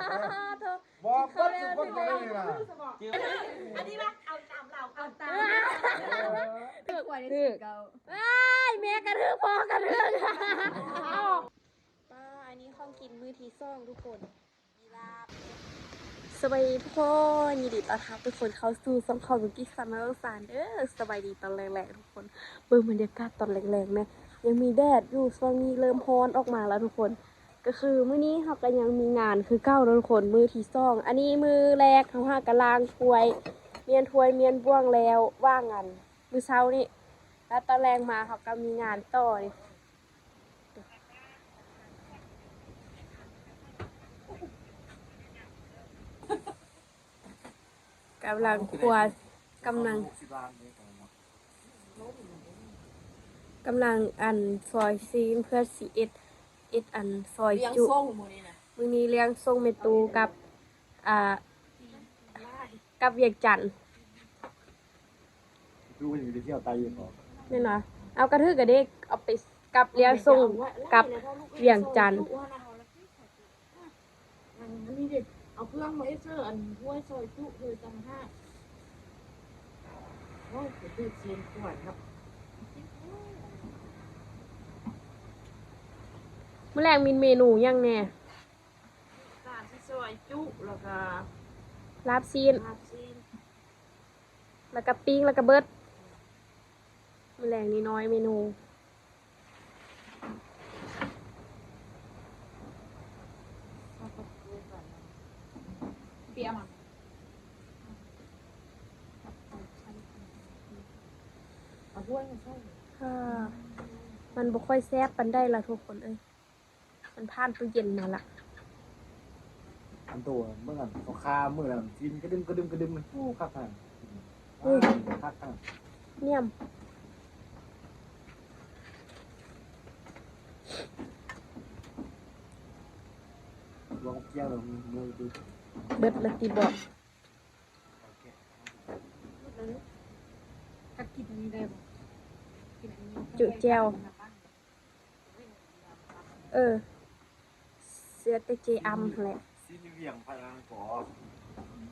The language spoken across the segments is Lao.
ໂທ ບອກເບິດທຸກຄົນເລີຍນີ້ນະ ອັນນີ້ວ່າເອົາຕາມເຮົາ ເອົາຕາມ ຖືກ ຖືກ ອ້າຍ ແມ່ກະຖືກ ພໍ່ກະຖືກ ເອົາ ປ້າ ອັນນີ້ຂອງກິນມື້ທີສອງທຸກຄົນ ມີລາບ ສະບາຍດີທຸກຄົນ ຍິນດີຕ້ອນຮັບທຸກຄົນເຂົ້າສູ່ຊ່ອງຂອງ Magic Summer Sun ເດີ. ສະບາຍດີຕອນແລງໆ ທຸກຄົນ ເບິ່ງບັນຍາກາດຕອນແລງໆ ແມ່ ຍັງມີແດດຢູ່ ຊ່ວງນີ້ເລີ່ມຮ້ອນອອກມາແລ້ວທຸກຄົນ. ກໍຄືມື້ນີ້ເຮົາກໍຍັງມີງານຄືເກົ່າເນາະທຸກຄົນ ມື້ທີສອງ ອັນນີ້ມື້ແລກເຮົາຫາກະລ້າງຖ້ວຍ ມ້ຽນຖ້ວຍມ້ຽນບ່ວງແລ້ວ ວ່າງອັນມື້ເຊົ້ານີ້ ແລ້ວຕອນແລງມາເຮົາກໍມີງານຕໍ່ນີ້ ກຳລັງຄົວ ກຳລັງ ກຳລັງອັນຊອຍຊີ້ນເພື່ອຊິເຮັດ ເຮັດອັນຊອຍຈຸ ມື້ນີ້ລ້ຽງສົ່ງແມ່ຕູ້ກັບ ອ່າ ກັບວຽງຈັນ ແມ່ນຫວາ? ເອົາກະຖືກກະເດ ເອົາໄປກັບລ້ຽງສົ່ງກັບວຽງຈັນ. ອັນນີ້ເດ ເອົາເຄື່ອງມາເຮັດເສີ ອັນ ຖ້ວຍຊອຍຈຸເລີຍຕ່າງຫາກ. ໂອ້ຍ ຄືຊີ້ນຂວດເນາະ. ມື້ແລງມີເມນູຫຍັງແດ່? ການຊິຊອຍຈຸ ແລ້ວກະ ລາບຊີ້ນ ລາບຊີ້ນ ແລ້ວກະປີ້ງ ແລ້ວກະເບິດ. ມື້ແລງນີ້ນ້ອຍເມນູ. ມັນບໍ່ຄ່ອຍແຊບປານໃດລະທຸກຄົນເອີຍ. ມັນຜ່ານຕູ້ເຢັນມາລະ. ອັນໂຕເບິ່ງອັນເຂົາຄາມື້ນັ້ນ ຊີ້ນກະດຶມກະດຶມກະດຶມ ໂອ້ ຄັກຂະໜາດ ຄັກຂະໜາດ ນຽມ ລອງກຽງເບິ່ງ ເບິດລະຕິບໍ ຄັນກິນອັນນີ້ໄດ້ບໍ່? ຈຸແຈ່ວ. ເອີ ເສຍແຕ່ເຈອຳຫັ້ນແຫຼະ. ຊີ້ນວຽງພະນັງກໍ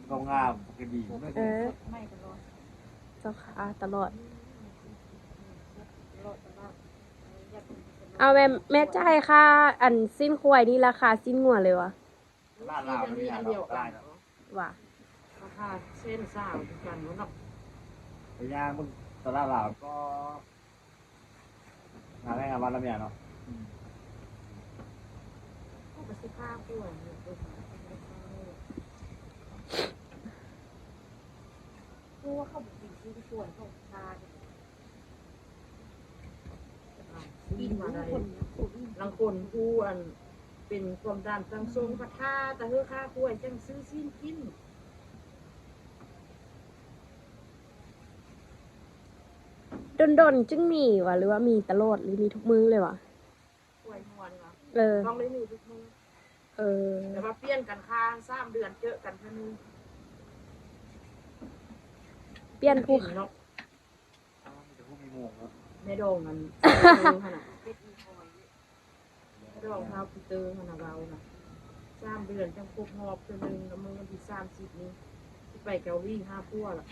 ເຂົາງາມກະດີ. ເອີ ເຈົ້າຂາຕະຫຼອດ. ເອົາແມ່ ແມ່ຈ່າຍຄ່າອັນຊີ້ນຄວາຍນີ້ລາຄາຊີ້ນງົວເລີຍຫວາ? ຕະຫຼາດລາວມັນມີອັນດຽວກັນ ວ່າ ລາຄາແສນຊາວຄືກັນເນາະ. ໄປຍ່າງເບິ່ງຕະຫຼາດລາວກໍ ຫາໄດ້ງາມວັນລະເມຍເນາະ. ອືມ ກໍຊິພາກວນ ເພາະວ່າເຂົາບໍ່ກິນຊີ້ນຄວາຍ ເຂົາ ອີ່ຫຍັງ ລາງຄົນຜູ້ອັນເປັນຄວາມດັນ ຈັ່ງຊົງພັດທາ ຕາເຮີຄາຄວາຍ ຈັ່ງຊື້ຊີ້ນກິນ. ດົນໆຈຶ່ງມີຫວາ ຫຼືວ່າມີຕະຫຼອດ ຫຼືມີທຸກມື້ເລີຍຫວາ? ຄວາຍງວນີ້ຫວາ? ເອີ ຕ້ອງໄດ້ມີທຸກມື້. ເອີ ແຕ່ວ່າປ່ຽນກັນຄາສາມເດືອນເຈີກັນເທື່ອໜຶ່ງ. ປ່ຽນຜູ້ ເນາະ. ແມ່ດອງຫັ້ນນະ ແມ່ດອງຊາວປີເຕີຫັ້ນນະ ເວົ້ານະ ສາມເດືອນຈັ່ງຄົບຮອບເທື່ອໜຶ່ງ. ແລ້ວມື້ວັນທີສາມສິບນີ້ ຊິໄປເກົາຫຼີຫາຜົວລະ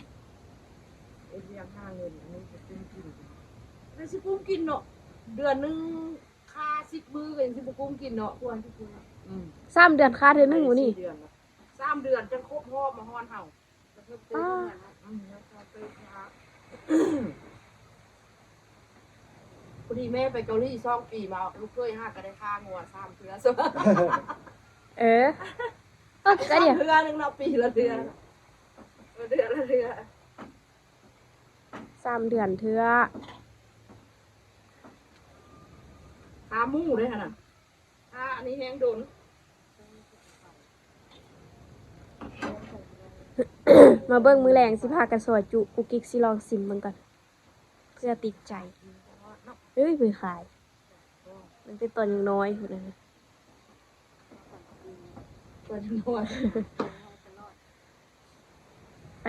ເຮັດວຽກຫາເງິນ. ອັນນີ້ຊິກຸ້ມກິນ ແລ້ວຊິກຸ້ມກິນເນາະ ເດືອນໜຶ່ງ ຄາສິບມື້ກໍຍັງຊິບໍ່ກຸ້ມກິນເນາະ ພວກ ອືມ ສາມເດືອນຄາເທື່ອໜຶ່ງນີ້. ສາມເດືອນ ສາມເດືອນຈັ່ງຄົບຮອບມາຮອດເຮົາ. ອືມ ພໍດີແມ່ໄປເກົາຫຼີສອງປີມາ ລູກເຂີຍຫາກໍໄດ້ຄາງົວສາມເທື່ອ. ເອີ ເອີ ກໍດຽວ ເທື່ອໜຶ່ງເນາະ ປີລະເທື່ອ ເດືອນລະເທື່ອ. ສາມເດືອນເທື່ອ ຄາໝູເດ້ຫັ້ນນະ ຄາອັນນີ້ແຮງດົນ. ມາເບິ່ງມື້ແລງຊິພາກັນຊອຍຈຸ ກຸກກິກຊິລອງຊິມເບິ່ງກ່ອນ ເພື່ອຕິດໃຈ. ເອີຍ ໄປຂາຍ ຕັ້ງແຕ່ຕອນຍັງນ້ອຍພຸ້ນນະ. ໄປ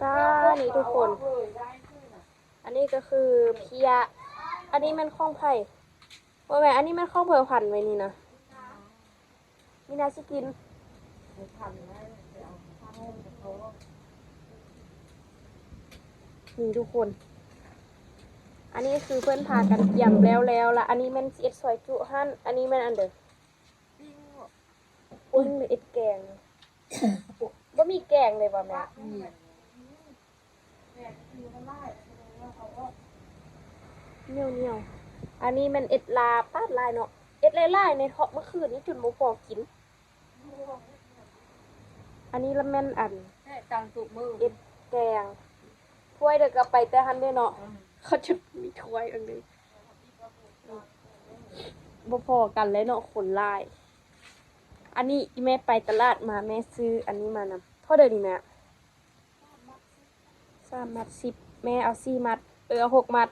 ຕານີ້ທຸກຄົນ ອັນນີ້ກໍຄືເພຍ ອັນນີ້ແມ່ນຂອງໃຜ? ບໍ່ແມ່ນ ອັນນີ້ແມ່ນຂອງເຜື່ອພັນໄວ້ນີ້ນະ. ນີ້ນະຊິກິນ ນີ້ທຸກຄົນ ອັນນີ້ຄືເພິ່ນພາກັນກຽມແລ້ວໆ ລະອັນນີ້ແມ່ນຊິເຮັດຊອຍຈຸຫັ້ນ ອັນນີ້ແມ່ນອັນໃດ? ປີ້ງ ປີ້ງ ຫຼືເຮັດແກງ? ບໍ່ມີແກງເລີຍບໍ່ແມ່? ໜຽວໆ ອັນນີ້ແມ່ນເອັດລາບ ປາດຫຼາຍເນາະ ເອັດຫຼາຍໆ ໃນເທາະມື້ຄືນນີ້ຈົນບໍ່ພໍກິນ. ອັນນີ້ລະແມ່ນອັນ ແຕ່ຈັ່ງທຸກມື້ ເອັດແກງ ຖ້ວຍເດີກະໄປແຕ່ຫັ້ນເດ້ເນາະ ອືມ ເຂົາຈະມີຖ້ວຍອັນນີ້ ບໍ່ພໍກັນແລ້ວເນາະ ຄົນຫຼາຍ. ອັນນີ້ອີ່ແມ່ໄປຕະຫຼາດມາ ແມ່ຊື້ອັນນີ້ມານຳ ເທົ່າໃດນີ້ແມ່? ສາມມັດສິບ ແມ່ເອົາສີ່ມັດ ເອີ ເອົາຫົກມັດ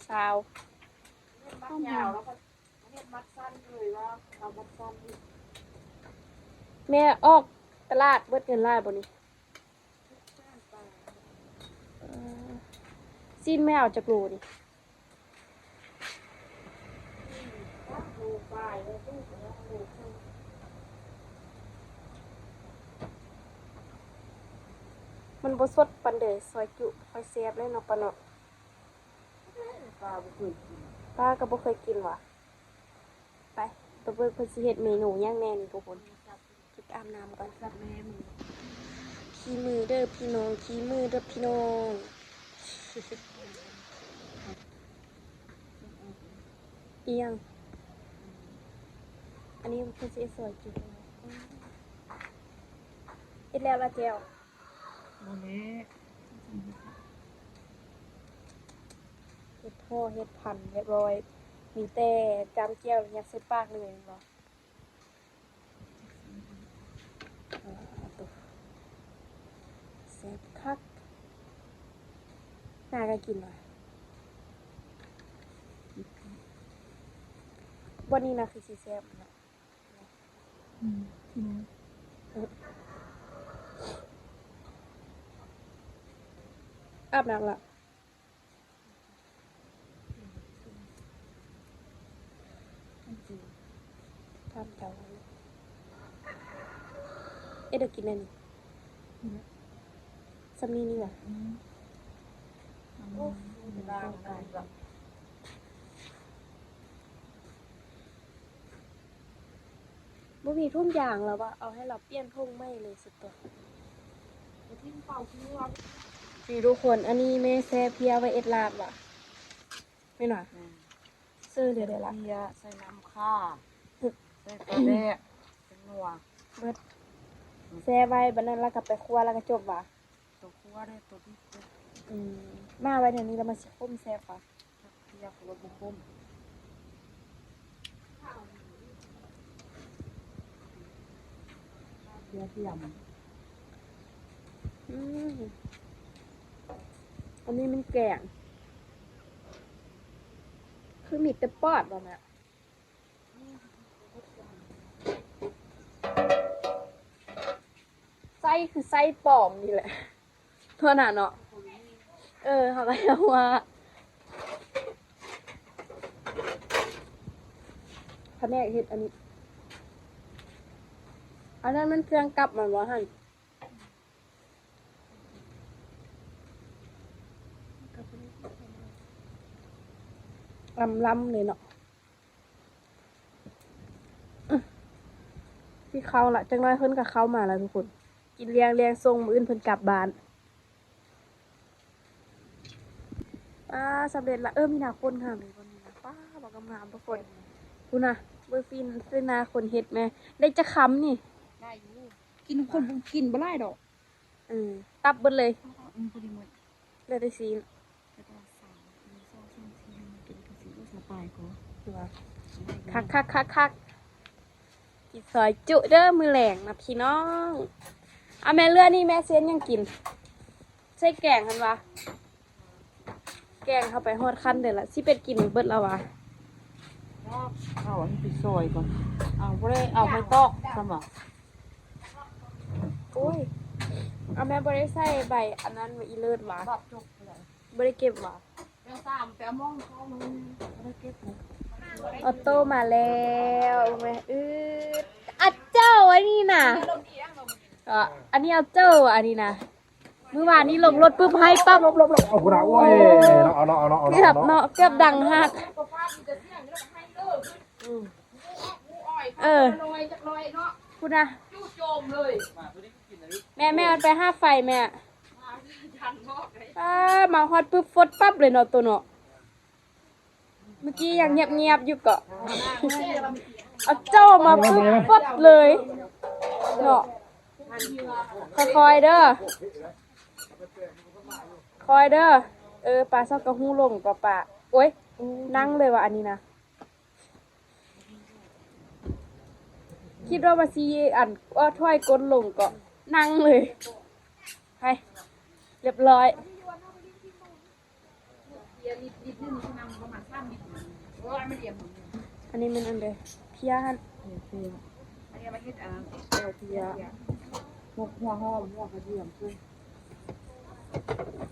ຊາວ. ມັດຍາວແລ້ວກໍເຮັດມັດສັ້ນເລີຍວ່າເອົາມັດສັ້ນ. ແມ່ອອກຕະຫຼາດເບິດເງິນຫຼາຍບໍ່ນີ້? ເອີ ຊີ້ນແມ່ເອົາຈັກໂລນີ້? ມັນບໍ່ສົດປານໃດ ຊອຍຈຸ ຄ່ອຍແຊບເລີຍເນາະ ປ້າເນາະ. ປ້າບໍ່ເຄີຍກິນ ປ້າກໍບໍ່ເຄີຍກິນຫວາ? ໄປ ໄປເບິ່ງເພິ່ນຊິເຮັດເມນູຫຍັງແດ່ນີ້ທຸກຄົນ. ເກັບອາບນ້ຳກ່ອນ ຂີ້ມືເດີພີ່ນ້ອງ ຂີ້ມືເດີພີ່ນ້ອງ. ອີຫຍັງ? ອັນນີ້ເພິ່ນຊິເຮັດຊອຍຈຸ ເຮັດແລ້ວລະແຈ່ວ? ບໍ່ແລ້ວ ເຮັດຫໍ່ເຮັດພັນຮຽບຮ້ອຍ ມີແຕ່ຈ້ຳແຈ່ວແລ້ວຍັດໃສ່ປາກເລີຍແມ່ນບໍ່? ແຊບຄັກ ນ້າກໍກິນຫວາ? ບ່ອນນີ້ນະຄືຊິແຊບເນາະ. ອືມ ອາບນ້ຳລະ. ຖາມເຈົ້າ ເອ ດຽວກິນແນວນີ້ ອືມ ຊຳນີ້ນີ້ຫວາ? ອືມ ໂອ້ ບໍ່ມີຖົງຢາງແລ້ວຫວາ? ເອົາໃຫ້ລາວປ່ຽນຖົງໃໝ່ເລີຍຊິຕົວະ. ນີ້ທຸກຄົນ ອັນນີ້ແມ່ແຊ່ເພຍໄວ້ເອັດລາບຫວາ? ແມ່ນຫວາ? ແມ່ນ. ເຊີເຫຼືອໃດລະ? ເພຍ ໃສ່ນ້ຳຂ່າ ໃສ່ປາແດກ ແປ້ງນົວ ເບິດ ແຊ່ໄວ້ ບາດນັ້ນລະກໍໄປຂົ້ວ ລະກໍຈົບຫວາ? ຕົວຂົ້ວເດ້ ຕົວດິບເດ້. ອືມ ມາໄວ້ແນວນີ້ລະມັນຊິຂົມແຊບກວ່າ. ຈັກເພຍກໍວ່າບໍ່ຂົມ. ເພຍທຽມ. ອືມ ອັນນີ້ມັນແກງ ຄືມີແຕ່ປອດບໍ່ແມ່? ໄສ້ຄືໄສ້ປອມນີ້ແຫຼະ ໂທດນະເນາະ. ເອີ ເຮົາກໍຢາກວ່າ ພະແນກເຮັດອັນນີ້ ອັນນັ້ນມັນເຄື່ອງກັບມັນບໍ່ຫັ້ນ? ອຳລຳເລີຍເນາະ. ຊິເຂົ້າລະ ຈັກໜ້ອຍເພິ່ນກໍເຂົ້າມາລະທຸກຄົນ. ກິນລ້ຽງ ລ້ຽງສົ່ງ ມື້ອື່ນເພິ່ນກັບບ້ານ. ປ້າ ສຳເລັດລະ. ເອີ ມີໜ້າຄົນງາມເລີຍບ່ອນນີ້ນະ. ປ້າ ບັກງາມໆ ທຸກຄົນ. ພຸ້ນນະ ເບິ່ງຊີ້ນ ຊີ້ນໜ້າຄົນເຮັດແມ້. ໄດ້ຈັກຄຳນີ້? ໄດ້ຢູ່ ກິນຄົນ ກິນບໍ່ຫຼາຍດອກ. ເອີ ຕັບເບິດເລີຍ. ອືມ ພໍດີໝົດ ເຫຼືອແຕ່ຊີ້ນ. ແລ້ວກໍສາມ ໜຶ່ງ ສອງ ສາມ ສີ່ ຫ້າ ຫົກ ເຈັດ ແປດ ເກົ້າ ສິບ ໂອ້ ສະບາຍກໍ ຄືວ່າ ຄັກໆໆໆ. ກິນຊອຍຈຸເດີມື້ແລງນະພີ່ນ້ອງ. ອາ ແມ່ເລືອນີ້ແມ່ຊິເຮັດຫຍັງກິນ? ໃສ່ແກງຫັ້ນຫວາ? ແກງເຂົ້າໄປຮອດຂັ້ນເດີລະ ຊິເປັດກິນເບິດລະຫວາ? ເອົາອັນໄປຊອຍກ່ອນ. ເອົາ ບໍ່ໄດ້ເອົາໄມ້ຕອກຊ້ຳຫວາ? ໂອ້ຍ ເອົາ ແມ່ບໍ່ໄດ້ໃສ່ໃບອັນນັ້ນ ໃບອີເລີດຫວາ? ບໍ່ໄດ້ເກັບຫວາ? ເອົາໂຕ້ມາແລ້ວ ແມ່ອຶດ ອາເຈົ້າ ນີ້ນະ ກໍອັນນີ້ເອົາເຈົ້າ ອັນນີ້ນະ ມື້ວານນີ້ລົງລົດປຶບ ໃຫ້ປັບ ເອົາພຸ້ນນະ ໂອ້ຍ ເນາະ ເອົາເນາະ ເອົາເນາະ ເກືອບເນາະ ເກືອບດັງຮັກ ເອີ ພຸ້ນນະ ແມ່ ແມ່ ໄປຫາໄຟແມ່ ອ້າ ມາຮອດປຶບ ຟົດປັບເລີຍເນາະ ໂຕເນາະ. ເມື່ອກີ້ຍັງງຽບໆຢູ່ເກາະ ເອົາເຈົ້າມາປຶບຟົດເລີຍເນາະ ຄ່ອຍໆເດີ ຄ່ອຍເດີ ເອີ ປາຊອກກະຮູ້ຫຼົງເກາະປາ ໂອ້ຍ ນັ່ງເລີຍວ່າອັນນີ້ນະ ຄິດວ່າ ວ່າຊິ ອັນ ເອີ ຖອຍກົ້ນລົງເກາະ ນັ່ງເລີຍ ໄປ ລຽບຮ້ອຍ. ອັນນີ້ແມ່ນອັນໃດ? ເພຍຫັ້ນ ເພຍ ອັນນີ້ມາເຮັດ ອ່າ ແຈ່ວເພຍ ໝົກຫົວຫອມ ຫົວກະທຽມ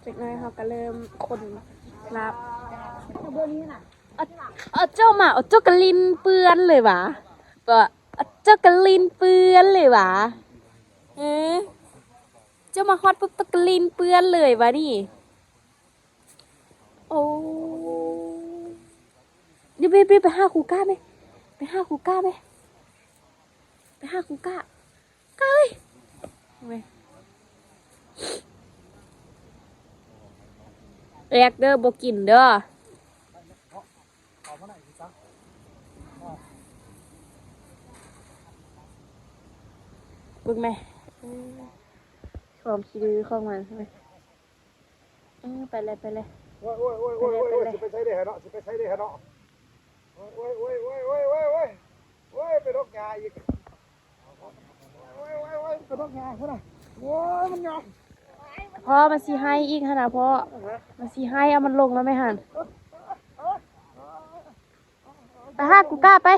ຈັກໜ້ອຍເຮົາກະເລີ່ມຄົນລາບ ເອົາ ເອົາເຈົ້າມາ ເອົາເຈົ້າກະຫຼິ້ນເປື້ອນເລີຍຫວາ ເຈົ້າກະຫຼິ້ນເປື້ອນເລີຍຫວາ ເອີ ເຈົ້າມາຮອດປຸບ ເຈົ້າກະຫຼິ້ນເປື້ອນເລີຍຫວານີ້. ໂອ້ ເດ ເບ ເບ ໄປຫາຄູກ້າແມ ໄປຫາຄູກ້າແມ ໄປຫາຄູກ້າ ກ້າເອີຍ ແລກເດີ ບໍ່ກິນເດີ ເບິ່ງແມ ຄວາມຂີ້ດື້ຂອງມັນ. ເອີ ໄປເລີຍ ໄປເລີຍ ໂອ້ຍ ໂອ້ຍ ໂອ້ຍ ໂອ້ຍ ຊິໄປໃສເດ້ຫັ້ນເນາະ ຊິໄປໃສເດ້ຫັ້ນເນາະ ໂອ້ຍ ໂອ້ຍ ໂອ້ຍ ໄປດົກຫຍ້າອີກ ໂອ້ຍ ໂອ້ຍ ໂອ້ຍ ໄປດົກຫຍ້າພຸ້ນນະ ໂອ້ຍ ມັນຫຍ້ອງ ພໍ່ ມັນຊິໄຫ້ອີກຫັ້ນນະ ພໍ່ ມັນຊິໄຫ້ ເອົາມັນລົງມາແມ່ຫັ້ນ ໄປຫາກູກ້າໄປ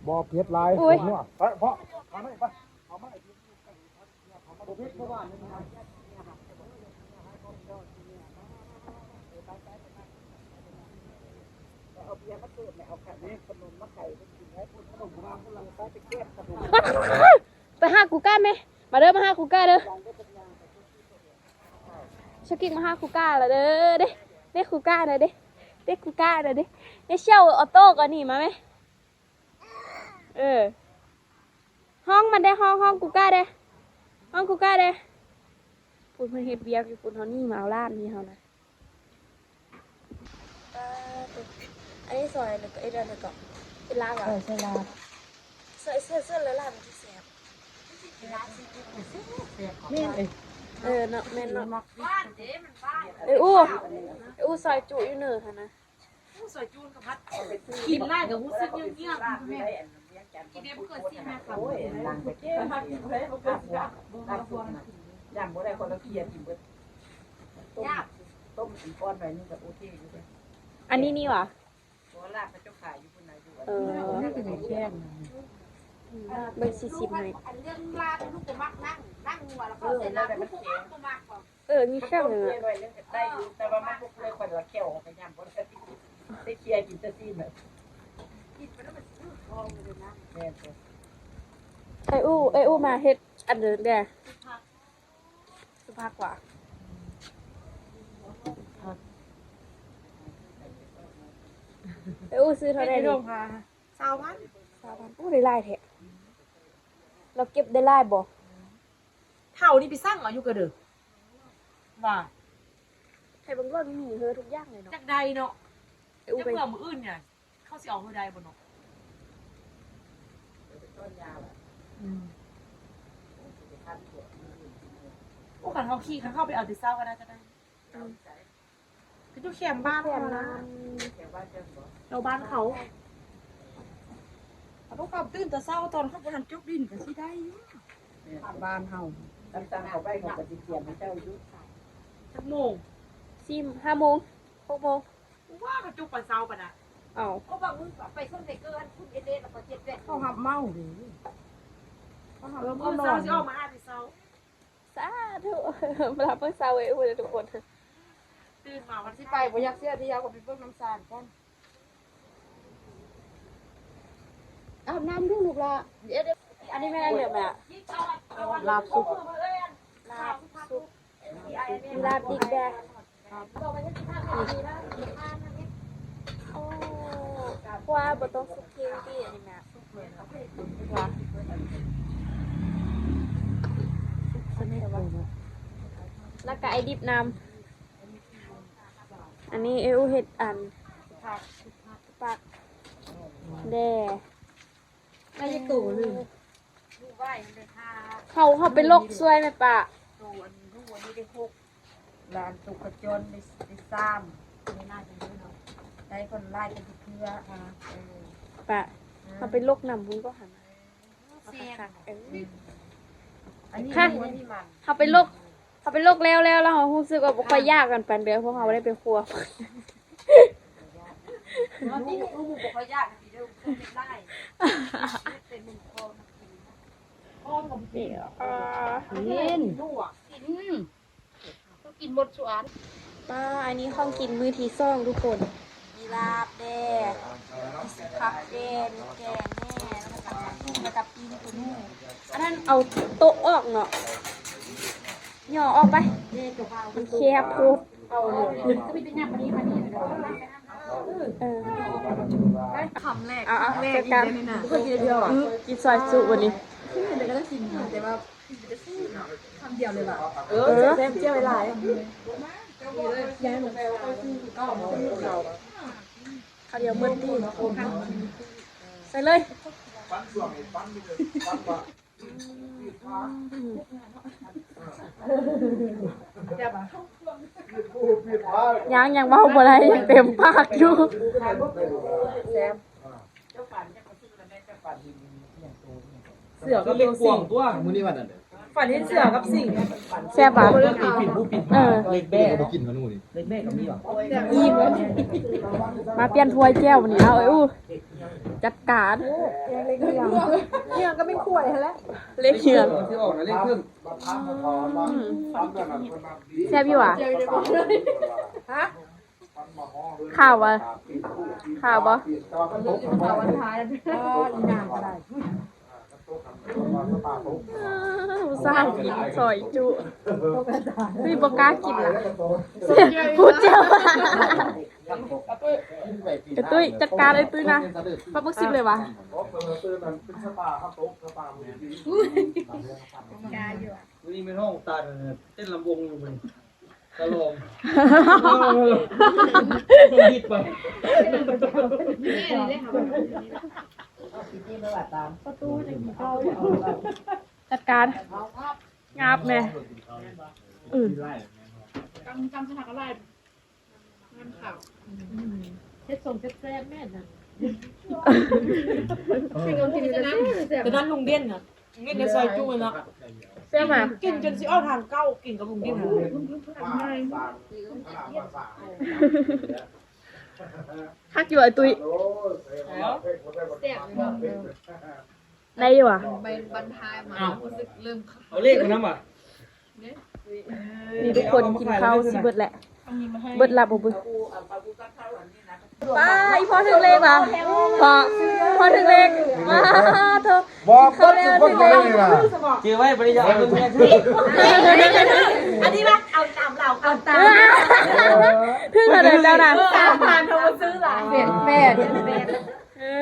ບໍ່ເຜັດຫຼາຍ ໂອ້ຍ ໄປພໍ່ ມາໜ້ອຍ ໄປ ເອົາມາໜ້ອຍ ໄປຫາກູກ້າແມ ມາເດີ ມາຫາກູກ້າເດີ ສະກິກມາຫາຄູກ້າລະເດີ ເດ້ ຄູກ້ານະເດ້ ເດ້ ຄູກ້ານະເດ້ ເດ້ ເຊວ ອອໂຕ້ກໍໜີມາແມ ເອີ ຮ້ອງມັນເດ້ ຮ້ອງ ຮ້ອງກູກ້າເດ້ ຮ້ອງກູກ້າເດ້ ພຸ້ນເພິ່ນເຮັດວຽກຢູ່ພຸ້ນ ເຮົາໜີມາເອົາຫຼານນີ້ເຮົານະ ປາດໂທ້ ອັນນີ້ຊອຍແລ້ວກໍເຮັດອັນໃດເກາະ ເຮັດລາບຫວາ ເອີ ໃສ່ລາບ ໃສ່ ໃສ່ ໃສ່ລາບມັນຊິແຊບ ແມ່ນເອີຍ ເອີເນາະ ແມ່ນເນາະ ເອີ ອູ້ ເອີ ອູ້ ຊອຍຈຸຢູ່ເນີຫັ້ນນະ ອູ້ ຊອຍຈຸກັບພັດ ກິນຫຼາຍກໍຮູ້ສຶກເຫຍື້ອງໆ ກິນໄດ້ບໍ່ເກີນສີ່ຫ້າຄຳ ຢ້ານບໍ່ໄດ້ ຄົນລະເຄຍກິນເບິດ ຕົ້ມ ຕົ້ມອີກກ້ອນໜ້ອຍໜຶ່ງກໍໂອເຄຢູ່ເດ້ ອັນນີ້ນີ້ຫວາ? ເອີ ເບິ່ງຊິຊິມໃຫ້ ອັນເລື່ອງລາບລູກບໍ່ມັກນັ່ງ ນັ່ງຫົວແລ້ວເຂົ້າໃສ່ລາບ ລູກບໍ່ມັກ ບໍ່ມັກ ເອີ ມີແຊວໜຶ່ງອະ ແຕ່ວ່າມັນບໍ່ເປື່ອຍ ຂ້ອຍລະແຂ້ວກໍຍຳບໍ່ໄດ້ ໄດ້ເຄຍກິນແຕ່ຊີ້ນ ກິນໄປແລ້ວມັນຊິຖືກທ້ອງເລີຍນະ ແມ່ນ ເອີ ເອື້ອຍອູ້ ເອື້ອຍອູ້ມາເຮັດອັນເດີແດ່ ຊື້ຜັກຫວາ ເອື້ອຍອູ້ ຊື້ເທົ່າໃດນີ້? ຊາວພັນ ຊາວພັນ ໂອ້ ໄດ້ຫຼາຍແທ້ ລາວເກັບໄດ້ຫຼາຍບໍ່? ເຖົ້ານີ້ໄປສັ່ງເອົາຢູ່ກະເດີ ວ່າ ໃຫ້ເບິ່ງເບິ່ງ ມີເຮີທຸກຢ່າງເລີຍເນາະ ຢາກໄດ້ເນາະ ເອື້ອຍອູ້ ຈັກເມື່ອມື້ອື່ນນີ້ ເຂົາຊິເອົາເຮົາໄດ້ບໍ່ເນາະ? ອືມ ໂອ້ ຄັນເຮົາຂີ່ ຄັນເຮົາໄປເອົາແຕ່ເຊົ້າກໍໜ້າຈະໄດ້ ອືມ ຄືຢູ່ແຄມບ້ານເຮົານະ ແຖວບ້ານເຈົ້າບໍ່? ແຖວບ້ານເຂົາ ເຮົາຕ້ອງການຕື່ນແຕ່ເຊົ້າ ຕອນເຂົາບໍ່ທັນຈົກດິນກໍຊິໄດ້ຢູ່ ແມ່ນ ບ້ານເຮົາ ຄັນສັ່ງເຂົ້າໄປ ເຂົາກໍຊິກຽມໃຫ້ເຈົ້າຢູ່ ຈັກໂມງ? ສີ່ ຫ້າໂມງ ຫົກໂມງ ວ່າກະຈຸກປານເຊົ້າປານນະ ເອົ້າ ກໍບາງມື້ໄປຊົນໄປເກີນ ຄຸນເອເດດ ແລ້ວກໍເຈັດແປດ ເຂົາຮັບເໝົາເດ້ ເຂົາຮັບ ເອີ ມື້ເຊົ້າຊິອອກມາຫາແຕ່ເຊົ້າ ສາທຸ ມາຮັບມື້ເຊົ້າເອີຍ ທຸກຄົນ ຕື່ນມາວັນ ຊິໄປບໍ່ຢາກເສຍທ່ຽວ ກໍໄປເບິ່ງນ້ຳຊານກ່ອນ. ອາບນ້ຳດູລູກຫຼ້າ. ອັນນີ້ແມ່ນຫຍັງແມ່? ລາບສຸກ ລາບສຸກ ມີລາບດິບແດ່. ໂອ້ ຄົວບໍ່ຕ້ອງສຸກເຄັງຕິ ອັນນີ້ນະ ແລ້ວກະໄອ້ດິບນຳ. ອັນນີ້ເອື້ອຍອູເຮັດອັນ ປັກແດ່. ໄດ້ຈັກໂຕໜຶ່ງ? ເຮົາ ເຮົາໄປລົກຊ່ວຍແມ່ປ້າ. ໂຕອັນລູກອັນນີ້ໄດ້ຫົກ ຫຼານໂຕກະຈອນໄດ້ ໄດ້ສາມ ໄດ້ຄົນຫຼາຍກັນເທື່ອ. ປ້າ ເຮົາໄປລົກນຳພຸ້ນກໍຫັ້ນ. ເອີ ອັນນີ້ ເຮົາໄປລົກ ເຮົາໄປລົກແລ້ວ ແລ້ວ ແລ້ວເຮົາຮູ້ສຶກວ່າບໍ່ຄ່ອຍຢາກກັນປານໃດ ເພາະເຮົາບໍ່ໄດ້ໄປຄົວ. ກິນ ກິນໝົດສຸອັນ. ປ້າ ອັນນີ້ຂອງກິນມື້ທີສອງທຸກຄົນ ມີລາບແດ່ ມີຊິຜັກແດ່ ມີແກງແດ່ ແລ້ວກໍຕຳບັກຫຸ່ງ ແລ້ວກໍປີ້ງໂຕນູ. ອັນນັ້ນເອົາໂຕະອອກເນາະ ຫຍໍ້ອອກໄປ ມັນແຄບໂພດ. ເອີ ຄຳແລກ ເອົາ ເອົາ ຄຳແລກ ຈັດການ ກິນຊອຍຈຸບັດນີ້. ຄຳດຽວເລີຍວ່າ ເອີ ແຊບໆ ຫຼາຍ. ຄຳດຽວໝົດຕິ ໃສ່ເລີຍ. ຍັງ ຍັງເວົ້າບໍ່ໄດ້ ຍັງເຕັມປາກຢູ່. ແຊບ. ເສືອກັບເລກກວາງຕົວະ ມື້ນີ້ວັນນັ້ນ ຝັນເຫັນເສືອກັບສິງ. ແຊບຫວາ? ເອີ ເລກແບ້ກໍບໍ່ກິນມານູນີ້ ເລກແບ້ກໍມີຫວາ? ອີ່ມ. ມາປ່ຽນຖ້ວຍແຈ່ວມື້ນີ້ເອົາ. ເອີ ອູ ຈັດການ. ເຮືອງກໍແມ່ນຖ້ວຍຫັ້ນແຫຼະ ເລກເຮືອງ ຊິອອກນະ ເລກເພິ່ງ. ອືມ ແຊບຢູ່ຫວາ? ຮະ? ຂາວບໍ່? ຂາວບໍ່? ຜູ້ສາວກິນຊອຍຈຸ ນີ້ບໍ່ກ້າກິນລະ ຜູ້ເຈົ້າ. ເອີ ຕຸ້ຍ ຈັດການເອີ ຕຸ້ຍນະ ປັບໝຶກສິບເລີຍຫວາ? ມື້ນີ້ແມ່ນຮ້ອງຕາເຕັ້ນລຳວົງຢູ່ມື້ນີ້. ກະລອງ ເອີ ເອີ ເອີ ເອີ ເອີ ເອີ ເອີ ເອີ ເອີ ເອີ ເອີ ເອີ ເອີ ເອີ ເອີ ເອີ ຈັດການ ງາບແນ່. ອືມ ກຳ ກຳສະໜັກກະລາຍ ງາມຂາວ ເຮັດສົ້ມແຊບໆ ແມ່ນນະ. ແຕ່ນັ້ນລຸງເດັ່ນນະ ເຮັດແນວຊອຍຈຸເນາະ ແຊບຫວາ? ກິນຈົນຊິອອກທາງເກົ່າ ກິນກັບລຸງດິນ. ຄັກຢູ່ ອ້າຍຕຸ້ຍ. ແຊບເນາະ ໄດ້ຢູ່ຫວາ? ບັນທາຍມາ ຮູ້ສຶກເລີ່ມ ເອົາເລກມານຳຫວາ? ນີ້ທຸກຄົນກິນເຂົ້າຊິເບິດແຫຼະ ເບິດລະບໍ່ເບິດ. ປ້າ ອີ່ພໍ່ຖືກເລກຫວາ? ພໍ່ ພໍ່ຖືກເລກ ມາໂທ ບໍ່ ກິນເຂົ້າແລ້ວຖືກເລກ. ຈື່ໄວ້ ບໍ່ໄດ້ຢາກເອົາເງິນເມຍຊື້. ອັນນີ້ວ່າເອົາຕາມລາວ ເອົາຕາມ ຖືກເທົ່າໃດເຈົ້ານະ? ສາມພັນ ເຮົາບໍ່ຊື້ຫຼາຍ ເຈັດແປດ. ເອີ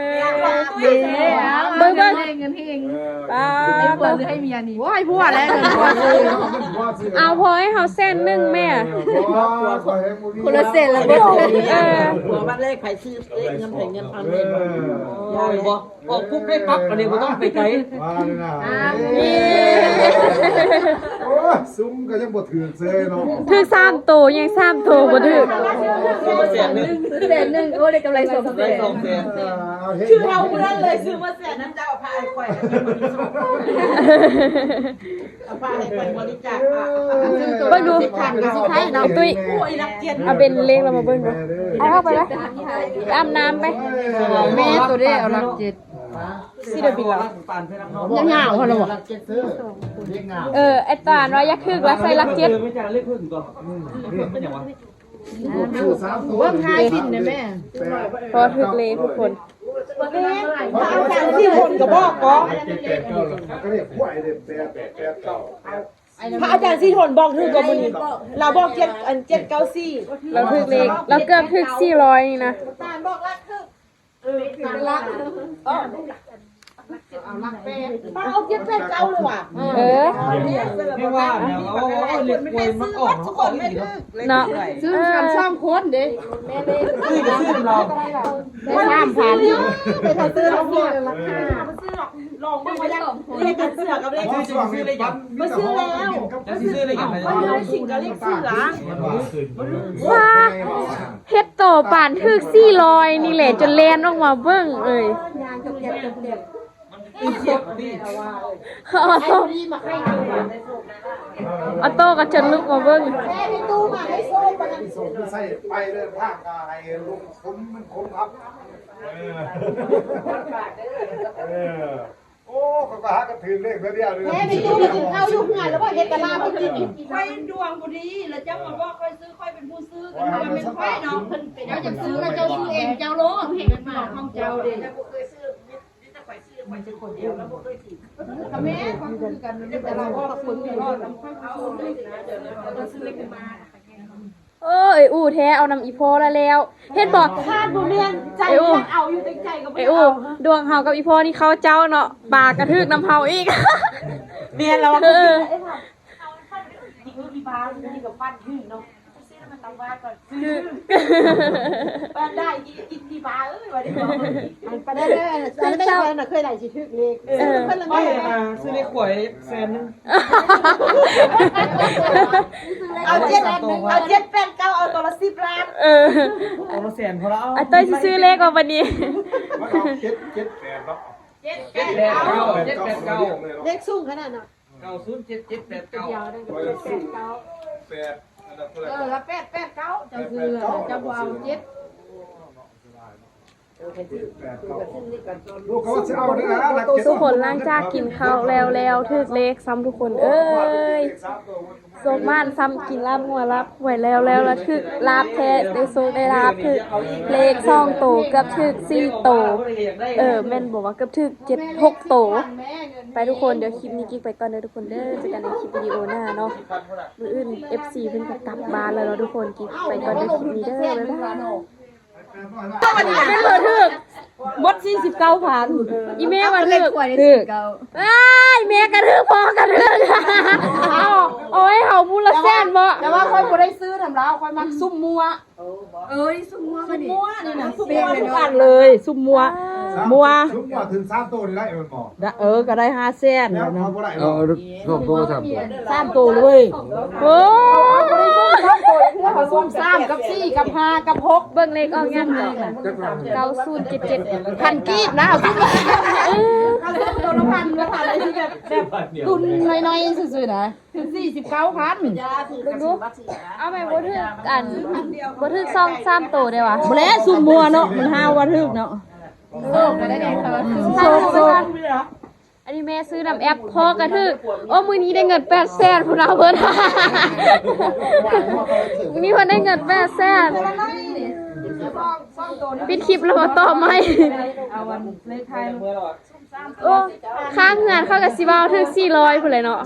ເບິ່ງ ເບິ່ງ ເງິນເຮງ ປ້າ ໃຫ້ຜົວຫຼືໃຫ້ເມຍນີ້? ໂອ້ຍ ໃຫ້ຜົວແຫຼະ ເງິນຜົວຊື້. ເອົາ ພໍ່ໃຫ້ເຮົາແສນໜຶ່ງແມ່. ຄົນລະແສນລະບໍ່ຖືກ. ເອີ ຜົວບັດແລກໃຜຊື້ເລກ ເງິນໃຜເງິນພັນແມ່ນບໍ່? ເອີ ບໍ່ ອອກປຸບໄດ້ປັບ ອັນນີ້ບໍ່ຕ້ອງໄປໄກ. ວ່າແລ້ວນະ ໂອ້ຍ ຊຸມກໍຍັງບໍ່ຖືກເຊີຍເນາະ. ຖືກສາມໂຕ ຍັງສາມໂຕບໍ່ຖືກ. ແສນໜຶ່ງ ແສນໜຶ່ງ ໂອ້ ໄດ້ກຳໄລສອງແສນ ໄດ້ສອງແສນ. ເອີ ເອົາເຮັດ ຄືເຮົາຜູ້ນັ້ນເລີຍ ຊື້ມາແສນນຳ ເຈົ້າເອົາພາໃຫ້ຂ້ອຍ ເອົາພາໃຫ້ຂ້ອຍບໍລິຈາກ. ເບິ່ງດູ ສິບພັນກໍຊິຂາຍເນາະ ຕຸ້ຍ. ໂອ້ຍ ຫຼັກເຈັດ ເອົາເປັນເລກລາວມາເບິ່ງດູ. ເອົາອອກໄປໄປ ໄປອາບນ້ຳໄປ. ແມ່ ໂຕເດ້ ເອົາຫຼັກເຈັດ. ຊິໄດ້ບິນລະ ຍາວໆ ຫັ້ນລະບໍ່? ເອີ ໄອ້ຕານວ່າຢາກຖືກລະໃສ່ຫຼັກເຈັດ. ເບິ່ງທ້າຍບິນແດ່ແມ່. ພໍຖືກເລກທຸກຄົນ. ພະອາຈານສີທົນກໍບອກກໍ ພະອາຈານສີທົນບອກຖືກກໍມື້ນີ້ ລາວບອກເຈັດ ອັນ ເຈັດເກົ້າສີ່ ລາວຖືກເລກ ລາວເກືອບຖືກສີ່ຮ້ອຍນີ້ນະ. ເອີ ປ້າເອົາເຈັດແປດເກົ້າເລີຍຫວາ? ເອີ ເພາະວ່າເນາະ ໂອ້ຍ ເລກຫວຍມັນອອກ ເນາະ ຊື້ກັນສອງຄົນເດ້ ຊື້ກໍຊື້ນຳລາວ ໄດ້ສາມພັນ ໄປຖ້າຊື້ລາວ ລອງເບິ່ງວ່າຢາກເລກກັນເສືອກັບເລກ ຊື້ ຊື້ເລກຫຍັງ? ບໍ່ຊື້ແລ້ວ ເຈົ້າຊິຊື້ເລກຫຍັງ? ມັນຢູ່ໃນສິ່ງກັບເລກຊື່ລະ ວ້າ ເຮັດໂຕປານຖືກສີ່ຮ້ອຍນີ້ແຫຼະ ຈົນແລ່ນອອກມາເບິ່ງເອີຍ. ເອົາໂຕ ເອົາໂຕກໍຈົນລຸກມາເບິ່ງ. ໃສ່ໄປເດີ ພາກກໍໃຫ້ລົງຄົມມັນຄົມຄັບ ເອີ ເອີ. ໂອ້ ຂ້ອຍກໍຫາກັນຖືກເລກເທື່ອດຽວນີ້. ແທ້ ໄປຕູ້ໄປກິນເຂົ້າຢູ່ເຮືອນແລ້ວບໍ່? ເຮັດກະລາໄປກິນ. ຂ້ອຍດວງບໍ່ດີ ແລ້ວເຈົ້າມາບອກຂ້ອຍຊື້ ຂ້ອຍເປັນຜູ້ຊື້ ກໍວ່າແມ່ນຂ້ອຍເນາະ. ເຈົ້າຈະຊື້ກໍເຈົ້າຊື້ເອງເຈົ້າໂລດ ເຫັນເປັນຂອງເຈົ້າເດ້. ແມ່ນຄືກັນ ມີແຕ່ລາວບອກຄົນເດີ ເອົາຊື້ເລກມາ. ເອີ ເອີຍ ອູ້ແທ້ ເອົານຳອີ່ພໍ່ລະແລ້ວ ເຫັນບໍ່? ຂາດບໍ່ແມ່ນໃຈ ເອີຍ ຢາກເອົາຢູ່ ແຕ່ໃຈກໍບໍ່ໄດ້ເອົາ. ດວງເຮົາກັບອີ່ພໍ່ນີ້ເຂົ້າເຈົ້າເນາະ ປາກະຖືກນຳເຮົາອີກ. ແມ່ນແລ້ວ ເອີ ອີ່ບ້ານນີ້ກໍປັ່ນຖືກເນາະ ຊື້ມາຕຳຫວານກ່ອນ ຊື້ ປານໄດ້ອີ່ ອີ່ບ້າເອີຍ ວ່າໄດ້ບໍ່? ປານໄດ້ເດີ ເພິ່ນເຈົ້ານະເຄີຍໄດ້ຊິຖືກເລກ ເອີ ເພິ່ນລະ ໄປ ແມ່ນ ຊື້ເລກຫວຍ ແສນໜຶ່ງ ເອົາເຈັດ ເອົາເຈັດແປດເກົ້າ ເອົາໂຕລະສິບລ້ານ ເອີ ໂຕລະແສນພໍລະເອົາ. ອາຕ້ອຍຊິຊື້ເລກວ່າບັດນີ້ ເຈັດ ເຈັດແປດເນາະ ເຈັດແປດເກົ້າ ເຈັດແປດເກົ້າ ເລກສູງຂະໜາດເນາະ ເກົ້າສູນເຈັດ ເຈັດແປດເກົ້າ ເອີ ແປດ ເອີ ລະແປດແປດເກົ້າ ເຈົ້າຊື້ ເຈົ້າບໍ່ເອົາເຈັດ. ທຸກຄົນ ຫຼັງຈາກກິນເຂົ້າແລ້ວ ແລ້ວຖືກເລກຊ້ຳທຸກຄົນເອີຍ ໂຊກໝານຊ້ຳ ກິນລາບງົວລາບຄວາຍແລ້ວ ແລ້ວລະຖືກລາບແທ້ ໄດ້ໂຊກໄດ້ລາບ ຖືກເລກສອງໂຕ ເກືອບຖືກສີ່ໂຕ ເອີ ແມ່ນບໍ່ວ່າເກືອບຖືກເຈັດ ຫົກໂຕ. ໄປທຸກຄົນ ດຽວຄລິບນີ້ກິກໄປກ່ອນເດີທຸກຄົນເດີ ເຈີກັນໃນຄລິບວິດີໂອໜ້າເນາະ ມື້ອື່ນເອັຟຊີເພິ່ນກໍກັບບ້ານແລ້ວເນາະທຸກຄົນ ກິກໄປກ່ອນເດີ ຄລິບນີ້ເດີ ບາຍບາຍ. ເປັນເບີຖືກ ໝົດສີ່ສິບເກົ້າພັນ ອີ່ແມ່ວ່າຖືກ ຖືກ ອ້າຍ ແມ່ກໍຖືກ ພໍ່ກໍຖືກ ເອົາ ເອົາໃຫ້ເຮົາຜູ້ລະແສນບໍ? ແຕ່ວ່າຂ້ອຍບໍ່ໄດ້ຊື້ນຳລາວ ຂ້ອຍມັກຊຸ່ມມົ້ວ ເອີຍ ຊຸ່ມມົ້ວ ຊຸ່ມມົ້ວນີ້ນະ ຊຸ່ມມົ້ວທຸກອັນເລີຍ ຊຸ່ມມົ້ວ ມົ້ວ ຊຸ່ມມົ້ວຖືກສາມໂຕນີ້ໄດ້ແມ່ນບໍ່? ເອີ ກໍໄດ້ຫ້າແສນແລ້ວເນາະ ເອົາ ສອງໂຕ ສາມໂຕ ສາມໂຕເລີຍ ໂອ້ ເຮົາຊຸ່ມສາມກັບສີ່ກັບຫ້າກັບຫົກ ເບິ່ງເລກອອກຍັງ ເກົ້າສູນເຈັດເຈັດ ພັນກີບນະ ເອົາຊຸ່ມ ເອີ ໂຕລະພັນລະພັນ ແບບລຸ້ນນ້ອຍໆຊື່ໆນະ ຖືກສີ່ສິບເກົ້າພັນ ເບິ່ງດູ ເອົາແມ່ນບໍ່ຖືກ ອັນ ບໍ່ຖືກສອງສາມໂຕເດ້ຫວາ? ບໍ່ແລ້ວ ຊຸ່ມມົ້ວເນາະ ມັນຫາວ່າຖືກເນາະ ໂຊກ ອັນນີ້ແມ່ຊື້ນຳແອັບ ພໍ່ກໍຖືກ ໂອ້ ມື້ນີ້ໄດ້ເງິນແປດແສນພຸ້ນນະເພິ່ນ ມື້ນີ້ເພິ່ນໄດ້ເງິນແປດແສນ ປິດຄລິບແລ້ວມາຕໍ່ໃໝ່ ເອົາອັນເລກທ້າຍ ໂອ້ ຂ້າງເຮືອນເຂົາກໍຊິເວົ້າຖືກສີ່ຮ້ອຍພຸ້ນແຫຼະເນາະ.